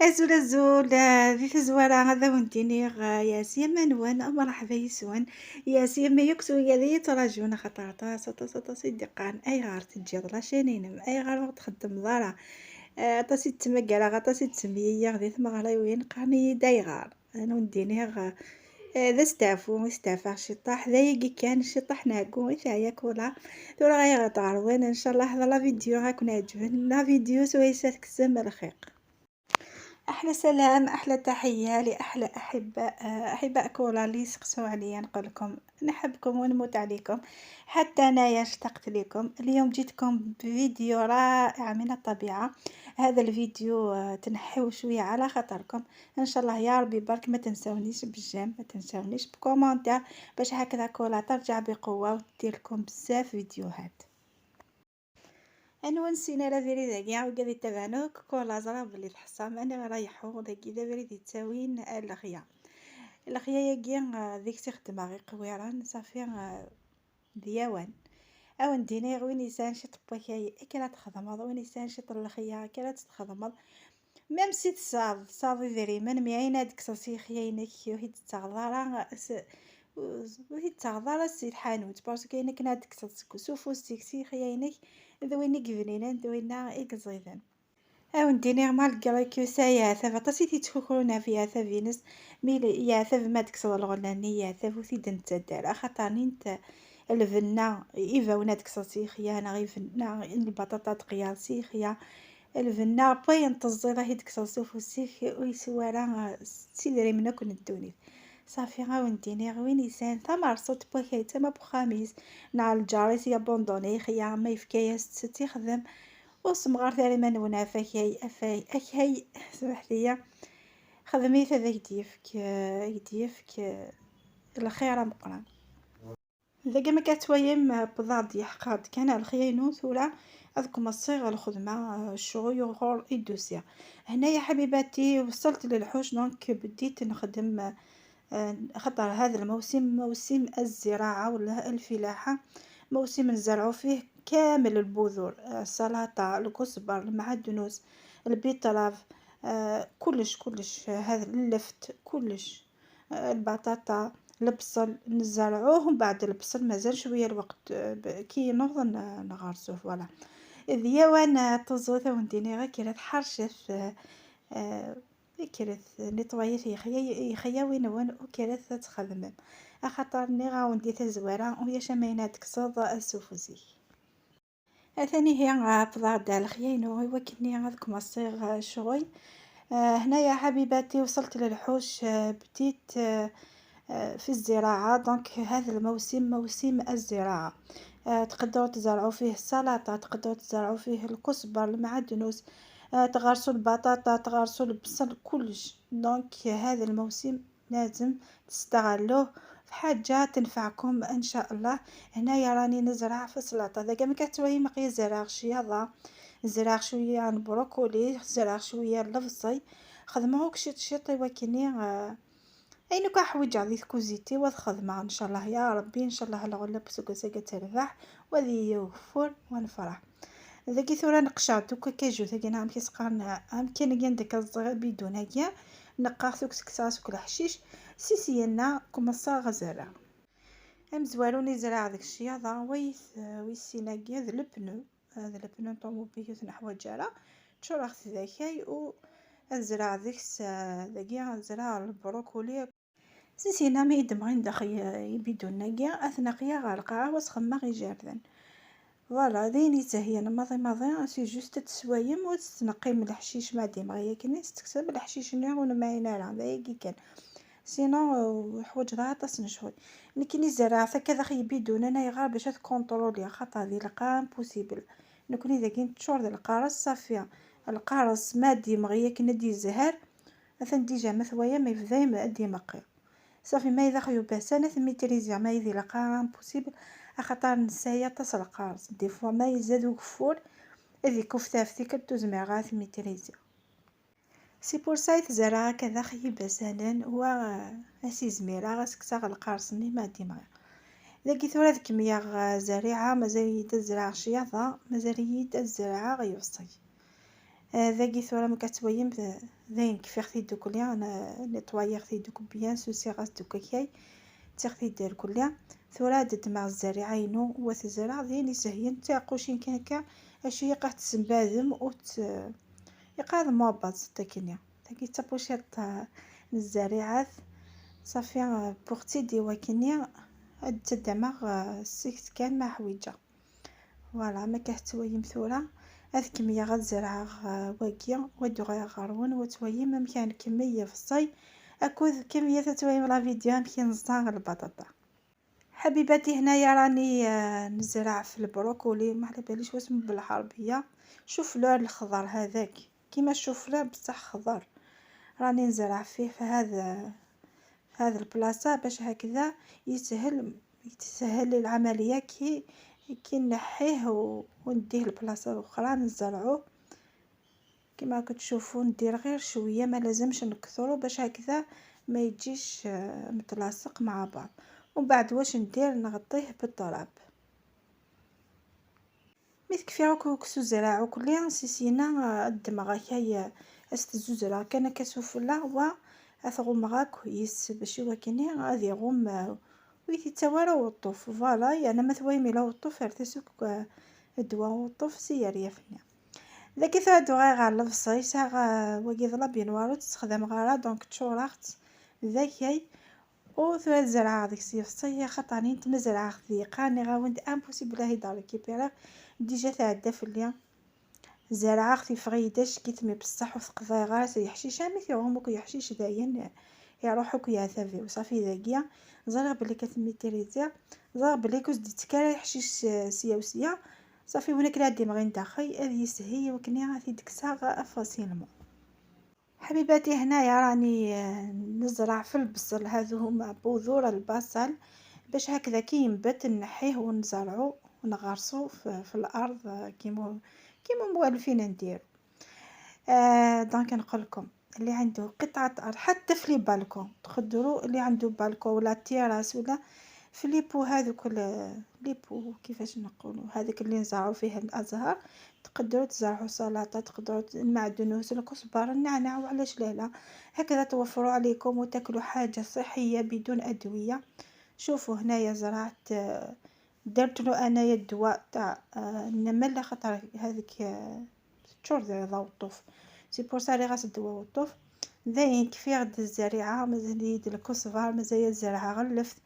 Azul azul, di tazwara ad awen-d-iniɣ ya siyama-nwen, merḥba yes-wen, ya siyama yakk s wigad i yi-ttrajun, axaṭer aṭas aṭas aṭas i d-iqqaren ayɣer teǧǧiḍ la chaîne-inem, ayɣer ur ɣ-txeddmeḍ ara, aṭas i d-ttmagareɣ, aṭas i d-ttemyiyeɣ di tmeɣriwin, qqaren-iyi-d ayɣer, ad awen-d-iniɣ d asteɛfu i steɛfaɣ ciṭṭaḥ, d ayagi kan, ciṭṭaḥ n ɛeggu i teɛya Kola, tura ayɣer ɣer-wen, incallah d la vidéo ad ken-ɛeǧben, la vidéo swayes ad tekksem lxiq. أحلى سلام، أحلى تحية لأحلى أحباء أحباء كولا اللي يسقسوا عليا. نقول لكم نحبكم ونموت عليكم، حتى أنايا اشتقت لكم. اليوم جيتكم بفيديو رائع من الطبيعة. هذا الفيديو تنحيو شوية على خاطركم إن شاء الله يا ربي. برك ما تنسونيش بال j'aime، ما تنسونيش ب commentaire، باش هكذا كولا ترجع بقوة وتدير لكم بزاف فيديوهات. أنون سينا لا فيري ذاكي وكاد يتابعنوك كولا زرا بلي الحصام أنا رايحو داكي ذا بريد يتساوين الخيا الخيا ياكي ذيك تخدم غير قويران صافي دياوان أو نديني وين يسان شي طباكاي كلا تخدمض وين يسان شي الخيا كلا تخدمض، même si تصاد تصاد يدريمن مي عين هاديك صاصي خياينك وهي تتغضارا وهي تغضارا سي الحانوت، parce que كاينك نادك سوفوستيك سي خياينك ذوين يقبنين ذوين إكزيدن. أو نديني malgré que ça يعثب أطاس i تيتفكرون في يعثب ينس، mais يعثب ما تكسر الغلاني يعثب وثيد نتدار، خاطر نينت الفنا إيفاونا تكسر سيخيا غير فنا البطاطا تقيا سيخيا الفنا باين تزيض هي تكسر سوفوسيك ويسوارا سيدري منك الدونيت صافي. غاو نديني وين يسان ثمرصوت بوكاي تما بخاميس نع الجاريس يابوندوني خيا ما يفكاياس تيخدم وسمغار ثاني ما نونا فاكاي افاي اكاي سمح ليا خدميت هذاك ديفك ديفك الخير مقران. ذاك ما كتويم بضاد يحقاد كان الخيانو ثورا أذكم الصيغ الخدمة الشغل غور الدوسيا. هنايا حبيباتي وصلت للحوش، donc بديت نخدم خاطر هذا الموسم موسم الزراعة ولا الفلاحة، موسم نزرعو فيه كامل البذور، السلطة، الكزبر، المعدنوس، ال betterave، كلش كلش، هذا اللفت كلش، البطاطا، البصل نزرعوه. ومن بعد البصل مازال شويه الوقت كي ينوض نغرسوه. voilà دياوان تزوث ونديني غير كي تحرشف كرات nettoyer يخيا وين وين وكرات تخدم، خاطر ني غاوندي تزوارا وهي شماينة تكسض السوفوزي. ثاني هي بضاعة الخيانو وكني غادك مصيغ شغل. هنايا حبيباتي وصلت للحوش، بديت في الزراعة. donc هذا الموسم موسم الزراعة، تقدروا تزرعوا فيه السلطة، تقدروا تزرعوا فيه الكزبر، المعدنوس، تغرسوا البطاطا، تغرسوا البصل، كلش. donc هذا الموسم لازم تستغلوه في حاجة تنفعكم ان شاء الله. هنايا راني نزرع في السلطة، ذاك ما كتوي مقي زرع شياضة، زرع شوية البروكولي، زرع شوية البصل، خدموه شيط شيط وكني اين كا حويج غادي تكوزيتي وخدمة ان شاء الله يا ربي. ان شاء الله الغلة بسوق تربح وذي يوفر ونفرح. ذاكي ثورا نقشع دوكا كاجو ذاكي نعم كيسقان ام كان عندك الصغير بدون هكا نقا سوك سكساس كل حشيش سيسينا كوماسا غزالة ام زوالوني زرع داك الشياضة ويث ويسيناكي ذا ال pneu، هذا ال pneu طوموبيل نحو جارة تشرخ ذاكاي و نزرع ديك ذاكي زرع البروكولي سيسينا ما يدمغين داخل يبيدون ناكيا اثناقيا غالقا وسخما غي jardin. voilà دين يتهيا ماضي ماضي c'est juste تسوايم وتنقي من الحشيش ما ديما غيا كني تكسب الحشيش ني ولا ما راه كي كان sinon حوايج راه طاس نشوي لكن الزراعة كذا خي بيدون انا غير باش تكونترولي خاطر هذه لقا impossible نكوني اذا كاين تشور القارص صافيه القارص ما ديما غيا كنا دي زهر مثلا déjà مثوايا ما يفذا ما ديما قي صافي ما إذا خيو باسانة maîtriser ما يذي لقا impossible خاطر نسايا طاس القارص des fois ما يزاد وكفور هذيك كفتة في كتوز غا maîtriser. c'est pour ça تزرع كذا خي باسانن و اسي زميرة غاسكسا القارص ني ما ديما. ذاكي ثورة ذيك ميا زريعة مازال يتزرع شياضة مازال يتزرع غيوصي. ذاكي ثورة ما كتويم ذاين كيف دوك انا نيطوايغ دوك bien سوسي غاس دوك كاي تيغ دير كلها ثورة دماغ الزريعة ينو وتزرع ذين يسهين تاقوشين كان اشي يقع تسنبادم وت يقع موبات تاكينيا تاكي تابوشيط الزريعات صافي بوغتي دي وكينيا تدمغ سيكت كان مع حويجه. voilà ما كتويم ثورة هاد كمية غتزرع واكيا ودو غارون وتويم مكان كمية في الصي اكوذ كمية تتويم la vidéo مكان نزرع البطاطا. حبيباتي هنايا راني نزرع في البروكولي، ما على باليش واش بالعربية، شوفلور الخضر هذاك كيما الشوفلور بصح خضر، راني نزرع فيه في هذا البلاصة باش هكذا يتسهل العملية كي نحيه ونديه لبلاصه اخرى نزرعوه. كما كتشوفوا ندير غير شوية، ما لازمش نكثرو باش هكذا ما يجيش متلاصق مع بعض. ومن بعد واش ندير نغطيه بالتراب. ميت كفيرو كسو زراعو كليا سيسينا الدمغ كاي استزوزرا كان كسوفلا و اثغومغاك يس باش وكني غادي يغوم ويتوارا وطوف. فوالا يعني ما ثويمي لا وطوف ارتسوك الدواء وطوف سياريا فينا. ذاك ثادو غير على البصيص وكي ظلا بينوارو تستخدم غارا دونك تشوراخت ذاكي و ثوا زرعة ديك السيف خاطرني نتمزرع ضيقة ني غاوند امبوسيبل هي دار ريكيبيرا ديجا تعدى في الليل زرعة اختي فغيداش كيتمي بصح وثقضي غار يحشيش امي ثيغومك يحشيش داين يروحوك يا ثافي وصافي ذاكيا زرع بلي كتمي تيريزيا زرع بلي كوز ديتكارا يحشيش سيا وسيا صافي ونا كلا دي مغين داخي هذه يسهي وكني غادي ديك facilement. حبيباتي هنايا راني نزرع في البصل، هذو هما بذور البصل باش هكذا كي ينبت نحيه ونزرعو ونغرسو في الارض كيما موالفين نديرو. donc نقول لكم اللي عنده قطعه ارض حتى في les balcons تقدروا، اللي عنده بالكون ولا تيراس ولا في les pots هذوك les pots كيفاش نقولوا هذيك اللي نزرعوا فيها الازهار، تقدروا تزرعوا سلطة، تقدروا المعدنوس، الكزبره، النعناع، وعلاش لا لا، هكذا توفروا عليكم وتاكلوا حاجة صحية بدون ادوية. شوفوا هنايا زرعت درت له انايا الدواء تاع النمل خاطر هذيك تشور ضوطوف c'est pour ça لي غاس الدواء والطوف ذاين كفي غد الزريعه مازال يد الكزبر مازال الزرعه غلفت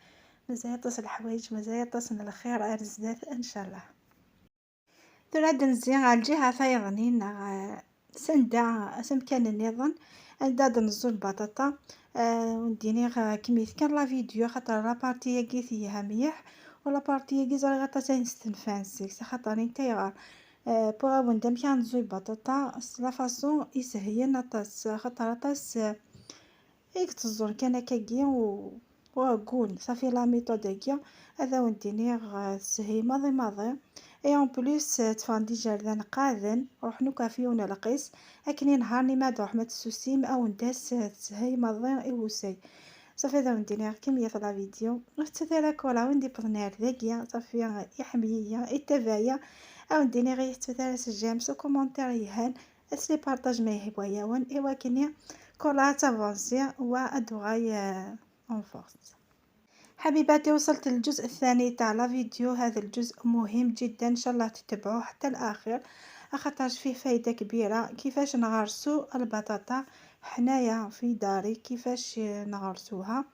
مازال تصل الحوايج مازال تصل الخير ارزدات ان شاء الله. ثراد نزين على الجهة ثايضنين سندا سمكان النظام عند نزول البطاطا ونديني كميت كان la vidéo خاطر la partie كي فيها مليح و la partie كي زري غطا نستنفانسي خاطر نتايا بوغ وندم كان نزول البطاطا la façon يسهين طاس خاطر طاس ايك تزور كان كاكي و وكون صافي la méthode كيا هذا ونديني سهي ماضي ماضي et en plus تفاندي jardin قاذن روح نكافيونا لقيس اكني نهارني ما دوح ما تسوسيم او نداس تسهي ماضي ايوسي صافي هذا ونديني كمية في la vidéo وتتلاك ولا وندي بغنار ذاكيا صافي يحميا يتبايا او نديني غير تثلاث j'aime سو commentaire يهان اس les partages ما يهواياون ايوا كني كولا تافونسي و ادوغاي en force. حبيباتي وصلت للجزء الثاني تاع la vidéo، هذا الجزء مهم جدا ان شاء الله تتبعوه حتى الاخر خاطرش فيه فايده كبيرة. كيفاش نغرسو البطاطا حنايا في داري، كيفاش نغرسوها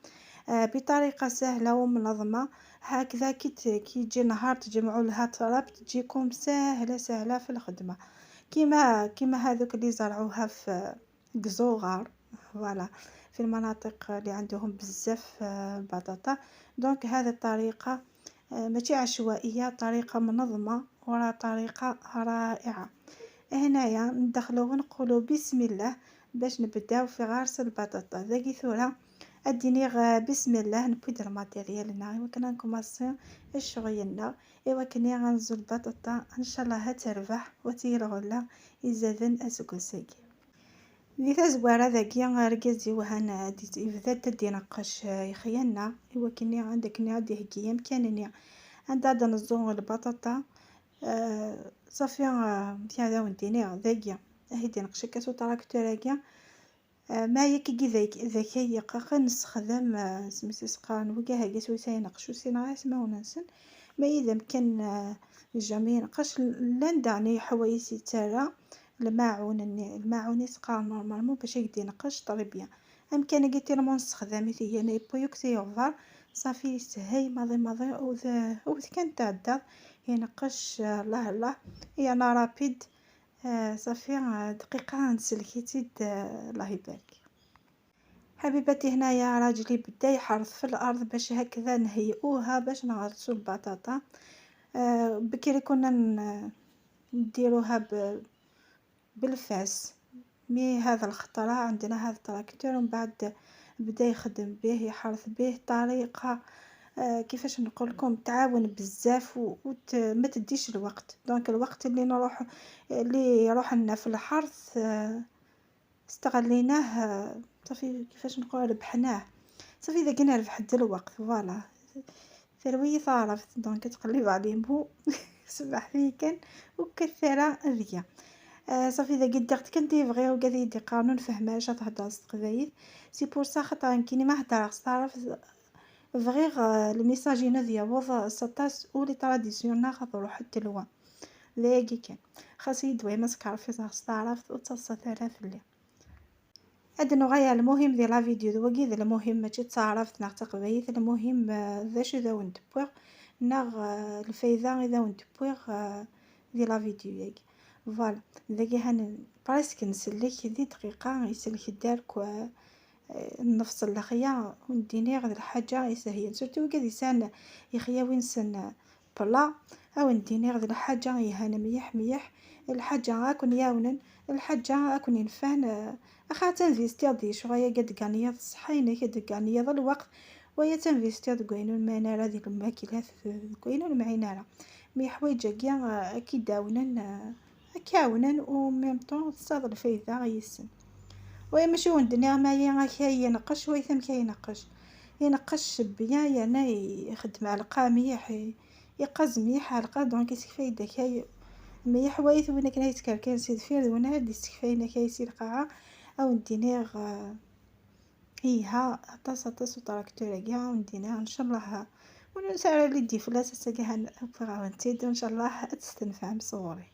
بطريقة سهلة ومنظمة هكذا كي يجي نهار تجمعوا لها تراب تجيكم سهلة سهلة في الخدمة كيما هذوك اللي زرعوها في قزوغار voilà في المناطق اللي عندهم بزاف البطاطا. donc هذه الطريقة ماشي عشوائية، طريقه منظمة ورا طريقه رائعة. هنايا ندخلو ونقولوا بسم الله باش نبداو في غرس البطاطا. ذاكي ثورة اديني بسم الله نبيد ال matériel نا ايوا كنا نكوماسي الشغل ايوا كني غنزول البطاطا ان شاء الله هتربح وتيرغلا يزادن اسكوساكي. دي تزوارة ذاكي ركزي وهنا يبدا تدي نقش يخيالنا ايوا كني عندك ني غادي هكيا مكانني عند نزون البطاطا صافي هذا ونديني ذاكي هيدي نقشك tracteur ما يكي ذاك يقاق نستخدم سميتو سقان وكا هاكي سويسا ينقشو سينا اسمه وننسن. ما إذا كان jamais ينقش لان دعني حوايج يتارا الماعون الماعون يسقى normalement باش يقدر ينقش très bien. امكان قلت لهم نستخدم هي نيبويوك تيوفر صافي يسهي ماضي ماضي وذ كان تعدى ينقش الله الله يعني rapide صافي دقيقة نسلكيتي الله يبارك. حبيباتي هنايا راجلي بدا يحرث في الارض باش هكذا نهيئوها باش نغرسو البطاطا. بكري كنا نديروها بالفاس، mais هذا الخطرة عندنا هذا التراكتور ومن بعد بدا يخدم به يحرث به طريقة كيفاش نقول لكم تعاون بزاف وما تديش الوقت. donc الوقت اللي نروح اللي يروح لنا في الحرث استغليناه صافي كيفاش نقول ربحناه صافي. اذا كنا ربحت الوقت voilà ثروية عرفت donc تقلب عليه هو سمح فيه كان وكثر ذيا صافي. اذا قدرت كنتي فغي وكذا يدي قانون فهماش تهضر تقبايل c'est pour ça خاطر كيني ما هضر تعرف فغيغ ال message ينادي وضع سطاس و les traditions ناخذ روح التلوى لاقي كان خاص يدوي مسكر في تعرف وتصل ثلاث اللي هاد غاية. المهم ديال la vidéo دوكي المهم ماشي تعرف ناغ تقبايل المهم ذا شو ذا ونتبوغ ناغ الفايدة إذا ونتبوغ ديال la vidéo ياك voilà. ذاكي هان presque نسلك دي دقيقة يسلك الدار نفصل الخيا ونديني غير الحاجة يسهل surtout كذا يسان يخيا وين سن بلا او نديني غير الحاجة يهان ميح ميح الحاجة اكون ياونن الحاجة اكون ينفان اخا تنفيستير دي شوية قد كانيا الصحة قد كانيا الوقت وهي تنفيستير كوينو المنارة ديال الماكلات كوينو المعينارة mais حوايج كاع كي داونن كاونن و même temps تصاد الفايدة غيسن. وهي ماشي وندني ما هي كي ينقش ويثم كي ينقش ينقش bien يعني يخدم على القاميح يقز ميح على donc يسكفايدا كي ميح حوايج وين كان يتكركر سيد فير وين هاد يسكفاينا كي يسير قاعة او ندينيغ إيها طاس طاس تراكتور كاع وندينيغ ان شاء الله ونسأل اللي دي فلاس ساكي هان ان شاء الله تستنفع مصوري.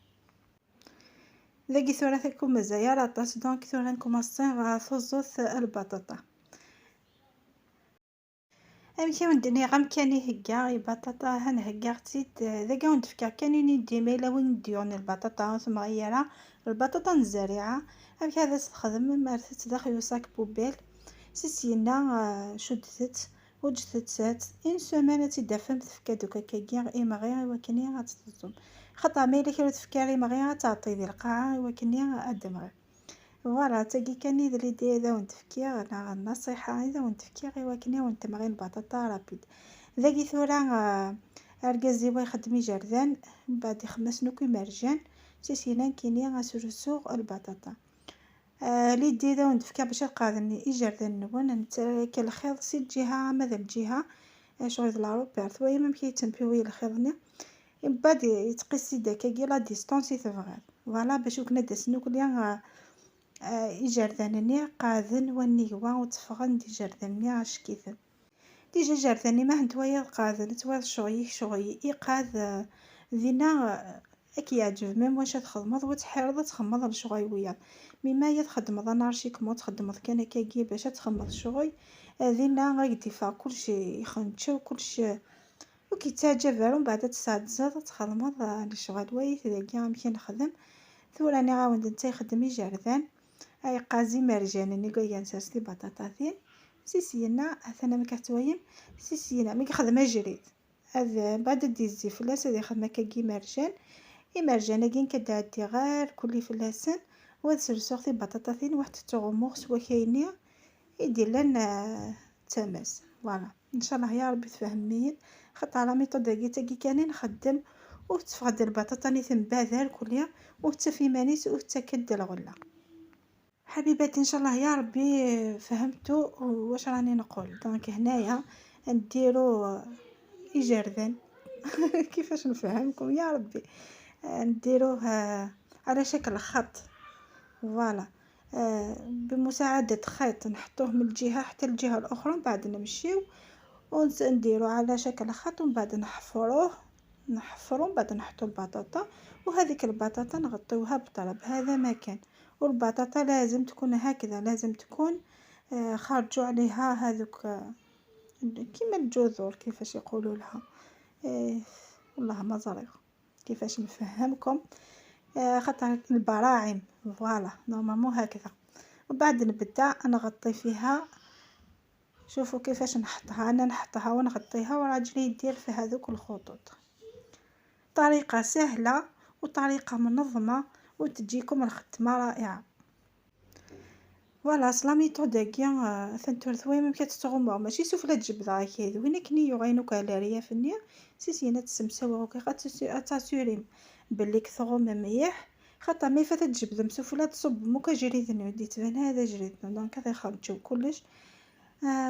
ذاكي ثورة ثكم مزايا راطاس donc ثورة نكوماسي غا البطاطا. أمكي وندني غام كاني هكا البطاطا هان هكا غتيد ذاكا وندفكا كاني ندي ميلا وين نديون البطاطا ثم غيرا البطاطا الزريعة أمكي هذا تخدم ما داخل sac poubelle سيسينا شدت وجدت une semaine تدفن تفكا دوكا كاكي إمغي وكني غتتصوم خاطر ميلا كيرو تفكاري مغي تعطي ديال القاعة وكني أدمغي voilà. تاكي كاني ذا l'idée إذا ونتفكير نا النصيحة إذا ونتفكير وكني ونتمغي البطاطا rapide. ذاكي ثورا أركازي ويخدم jardin بعد يخمس نوكي مرجان سيسينا كيني غاسرسوغ البطاطا. l'idée إذا ونتفكر باش القاذني jardin نون نتا الخيط سي الجهة ماذا الجهة شغل la repère ثويا ممكن يتمبيوي الخيطني من بعد يتقيسي داك la distance تبغي voilà باش وكنا داسنوك ليا إجاردانني قاذن ونيوا وتفغن دي جاردانني عشكيثن déjà jardin ما هنتوايا قاذن توا شغي شغي إيقاذ ذينا اكي يعجب même واش تخدمض وتحرض تخمض الشغي وياض mais ما يتخدمض anarchiquement تخدمض كان كاكي باش تخمض الشغي ذينا غيديفا كلشي يخنتشو كلشي وكي تعجب ومن بعد تساعد تخدمض الشغل ويث ذاكي يمكن نخدم ثوراني غاوند نتا يخدم jardin اي قازي مرجان ني كويان ساستي بطاطاثين سيسينا اثنا ما كتويم سيسينا مي كيخدم جريد هذا بعد ديزي فلاس هذا يخدم كاكي مرجان إمرجان كين كدعدي غير كل فلاسن وتسرسوغ بطاطاثين واحد تغموغ سوا كايني يدير لنا تماس voilà. ان شاء الله يا ربي تفهمين خاطر la méthode تاكي كاني نخدم وتفقد البطاطا ني تنبادر كليا وتفي مانيس وتكد الغلة. حبيباتي ان شاء الله يا ربي فهمتوا واش راني نقول. donc هنايا نديرو jardin كيفاش نفهمكم يا ربي، نديروه على شكل خط voilà. بمساعدة خيط نحطوه من الجهة حتى الجهة الأخرى، من بعد نمشيو ونديرو على شكل خط، ومن بعد نحفروه، نحفرو، من بعد نحطو البطاطا، وهذيك البطاطا نغطيوها بالتراب. هذا ما كان. والبطاطا لازم تكون هكذا، لازم تكون خرجوا عليها هذوك كيما الجذور كيفاش يقولوا لها، والله ما زريغ كيفاش نفهمكم، خاطر البراعم voilà normalement هكذا. وبعد نبدا نغطي فيها، شوفوا كيفاش نحطها، انا نحطها ونغطيها وراجلي يدير في هذوك الخطوط. طريقه سهله وطريقه منظمه وتجيكم الخدمه رائعه. voilà c'est la méthode كيا ثنتور ثويم كتستغمو ماشي سفلى تجبد هكا وين كني يغينوك على ريافني سيسينا تسمساو كي غاتاسوريم بلي كثغوم مليح، خاطر ما يفات تجبد مسفلى تصب موكا جريدني ودي تبان هذا جريدنا donc هذا يخرجو كلش.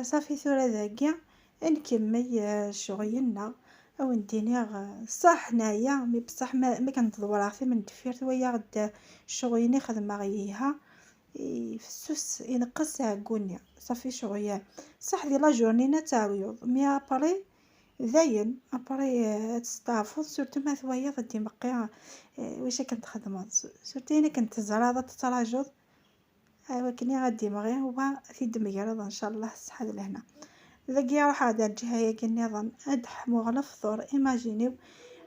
صافي ثورة ذاكيا نكمل شغيلنا او نديني صح هنايا mais بصح ما كنتدور في من دفير ثويا غدا شغيني خدمة غيها يفسوس ينقص عكونيا صافي شغيا صح ديال la journée نتاع mais après ذاين après تستعفض surtout ما ثويا غادي مقيا واش كنت خدمة surtout انا كنت زرادة تتراجض ولكن غادي مغي هو في دميرض ان شاء الله الصحة لهنا. ذاك روح هذا الجهة ياك النظام ادحمو على الفطور imaginez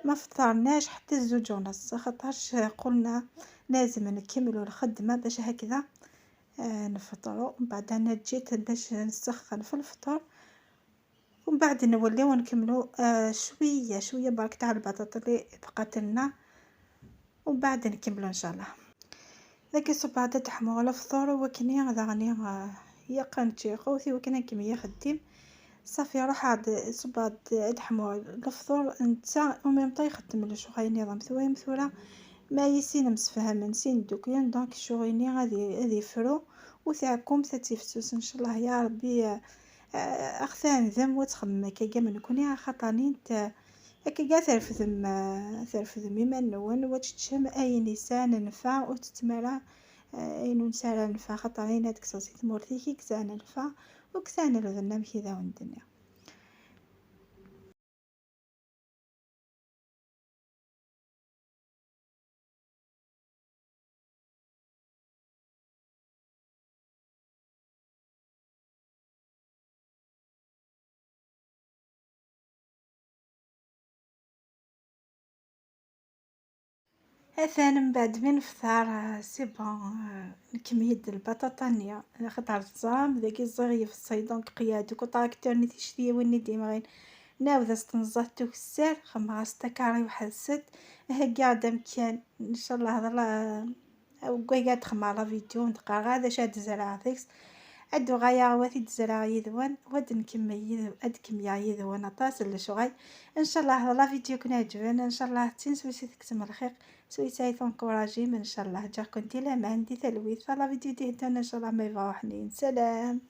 ما فطرناش حتى 2:30، خاطرش قلنا لازم نكملو الخدمة باش هكذا نفطرو. من بعد انا جيت باش نسخن في الفطور، ومن بعد نوليو نكملو شوية شوية برك تاع البطاطا اللي بقات لنا، ومن بعد نكملو ان شاء الله. ذاك الصباح تحمو على الفطور وكني غدا غني يقنتي خوتي وكنا كمية خديم صافي. روح عاد صباح تحمو الفطور نتا وميم طا يخدم الشغل نظام ثويم ثورة ما يسين مسفهم نسين دوكيان دونك الشغيني غادي يفرو وتاعكم تتيفسوس ان شاء الله يا ربي. اخثان ذم وتخمم كيكا من كوني خاطرني انت هكا ترفدم ترفدم إيمان وتشم اي نسان نفع وتتمرى اي نسان نفع خاطر اين تكسوسي تمورتي كي كسان نفع وكسان لذنا مكيدا وندنيا. اثان من بعد من فطار c'est bon نكميد البطاطا نيا خاطر الزام ذاك الصغير في الصيد donc قيادك وطاكتور نتيشتي وني ديما ناوذ استنزهتو السر خمسة كاري واحد ست هكا مكان ان شاء الله هذا لا كاع تخمع la vidéo نتقرا هذا شاد زرع فيكس ادو غايا وثي تزرع يذوان ود نكمل اد كميا يذوان طاس الشغل ان شاء الله. la vidéo كنا عجبنا ان شاء الله تنسوي تكتم الخير سويتاي تنكوراجي ان شاء الله جا كنتي لا ما عندي تلويث la vidéo دي ان شاء الله ما يبغى حنين. سلام.